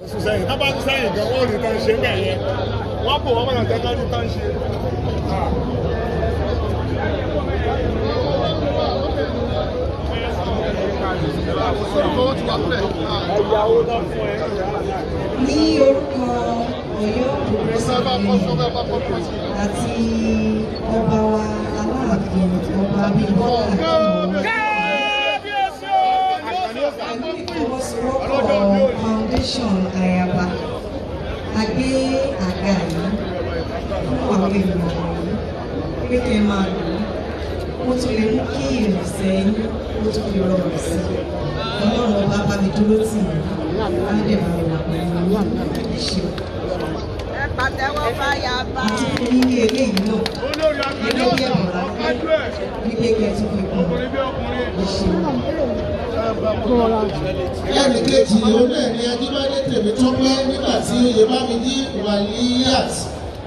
Sẹ́yìn tá bá ń sẹ́yìn gan wọ́n rí tán ṣe bẹ́ẹ̀ yẹn, wọ́n bò wọ́n mọ̀nà tẹ́tọ́ rí tán ṣe. Ní orúkọ Ọ̀yọ́ Progressive Union àti ọba wa Aláàfin, Ọba Abímbọ́lá Akínwó, pẹ̀lú ìfọwọ́sowọ́pọ̀ Foundation Ayaba, a gbé àga yìí fún àwọn èèyàn wọ̀nyí pé kẹ́ ẹ máa lò ó, ó tún lè mú kí ìrìnsẹ̀ yín ó tún fi rọrùn sí i. Ọlọ́run Ọba bá mi dúró tì yín, á dẹ̀ bá mi wà pẹ̀lú yín. Ẹ ṣeun. Àti fún yín ní eléyìí náà gẹ́gẹ́ bí ẹ̀bùn ráńpẹ́ wípé kẹ́ ẹ tún fi kún. Ẹ ṣeun. Ẹnì kejì, òun náà ní Ajíbádé Tèmítọ́pẹ́. Nígbà tí Oyèbámijí Wàlíyàt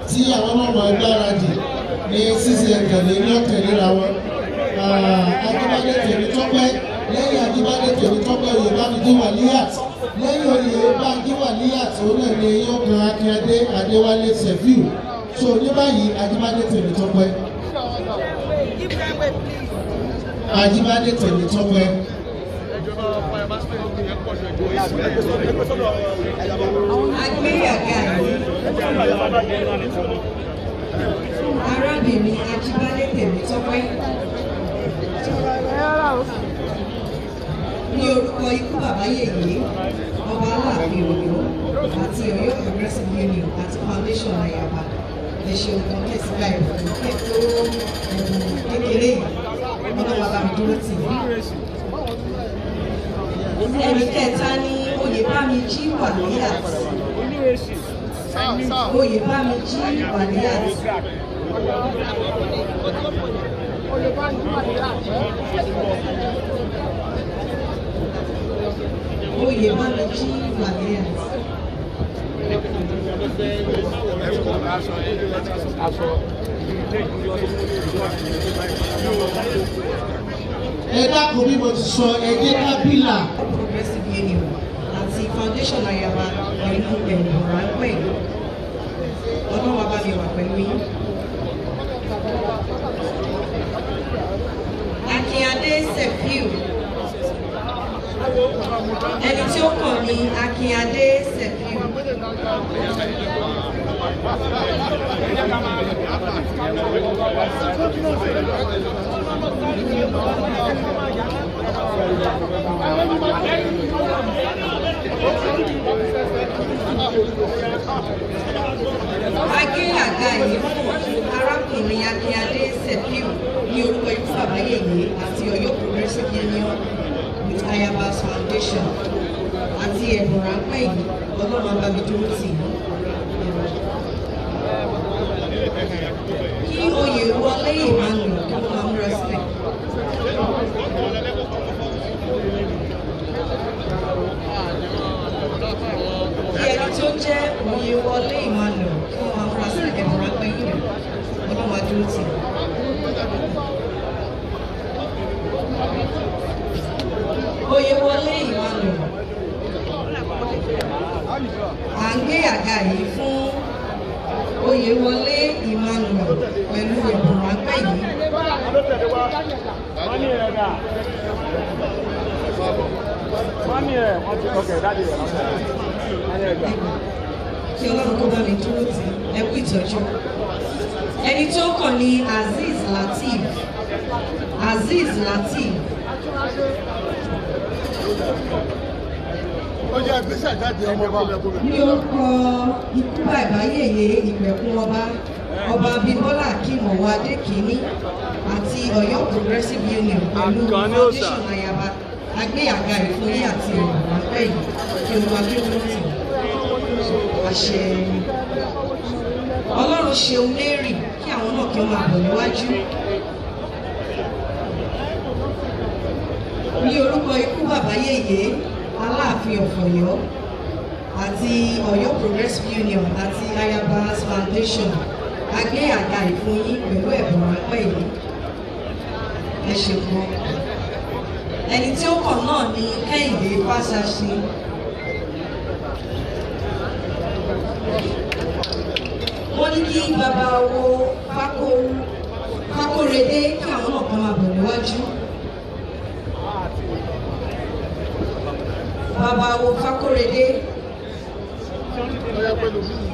tí àwọn ọmọ gbáradì ní ṣíṣe tẹ̀lé ní ọ̀tẹ̀léra wọn. Ajíbádé Tèmítọ́pẹ́, lẹ́yìn Ajíbádé Tèmítọ́pẹ́, Oyèbámijí Wàlíyàt. Lẹ́yìn Oyèbámijí Wàlíyàt, òun náà ní yóò kan Akínyadé Adéwálé Sefiu. So ní báyìí, Ajíbádé Tèmítọ́pẹ́, Ajíbádé Tèmítọ́pẹ́. A gbé àga yìí, arábìnrin Ajíbádé Tèmítọ́pẹ́, ní orúkọ ikú bàbá yèyé, Ọba Aláàfin Ọ̀yọ́, àti Ọ̀yọ́ Progressive Union àti Foundation Ayaba. Ẹ ṣeun kan kẹsíkà ẹ̀fọn kẹtó ẹ̀bùn kékeré yìí. Ọlọ́wọ́ bá mi dúró tì yín. Ẹnì kẹta ní Oyèbámijí Wàlíyàt, Oyèbámijí Wàlíyàt. Oyèbámijí Wàlíyàt. Ẹ dákun, bí mo ti sọ, ẹ jẹ́ ká bílà. Progressive Union àti Foundation Ayaba pẹ̀lú ẹ̀bùn ráńpẹ́ yìí. Ọlọ́run bá mi wà pẹ̀lú yín. Akínyadé Sefiu, ẹni tí ó kàn ní Akínyadé Sefiu. A gbé àga yìí fún arákùnrin Akínyadé Sefiu ní orúkọ ikú bàbá yèyé àti Ọ̀yọ́ Progressive Union with Ayabas Foundation àti ẹ̀bùn ráńpẹ́ yìí. Ọlọ́run á bá mi dúró tì yín. Kí oyè wọlé Emmanuel kí wọ́n máa múra sílẹ̀. Kí ẹni tó jẹ́ oyè wọlé Emmanuel kí wọ́n máa múra sílẹ̀. Ẹ̀bùn ráńpẹ́ yìí rẹ̀, Ọlọ́run á dúró tì yín. Oyèwọlé Emmanuel, à ń gbé àga yìí fún Oyèwọlé Emmanuel pẹ̀lú ẹ̀bùn ráńpẹ́ yìí. Mọ́mí ẹ̀ dà? Mọ́mí ẹ̀ wọ́n ti ọkẹ̀ dáàdì rẹ̀ lọ́sẹ̀. Kí Ọlọ́run kó bá mi dúró tì ẹ. Kú ìtọ́jú. Ẹni tó kàn ní Azeez Lateef, Azeez Lateef. Ó jẹ́ ìgbésẹ̀ jáde ọmọ bá. Ní orúkọ ikú bàbá yèyé ìpẹ̀kun ọba, Ọba Abímbọ́lá Akeem Ọwọ́adé kìíní, àti Ọ̀yọ́ Progressive Union pẹ̀lú Foundation Ayaba, a gbé àga ìfúnyín àti ẹ̀bùn ráńpẹ́ yìí. Kí Olúwa kí ó dúró tì í. Àṣẹ. Ọlọ́run ṣeun Mary, kí àwọn náà kí wọ́n máa bọ̀ níwájú. Ní orúkọ ikú bàbá yèyé Aláàfin of Ọ̀yọ́ àti Ọ̀yọ́ Progressive Union àti Ayabas Foundation, a gbé àga ìfúnyín pẹ̀lú ẹ̀bùn ráńpẹ́ yìí. Ẹ ṣe gan. Ẹni tí ó kàn náà ni Kẹ́hìndé Fáṣáṣí. Wọ́n ní kí bàbá wo Fákóredé kí àwọn náà kàn máa bọ̀ níwájú. Bàbá wo Fákóredé. Ọya pẹ̀lú mi.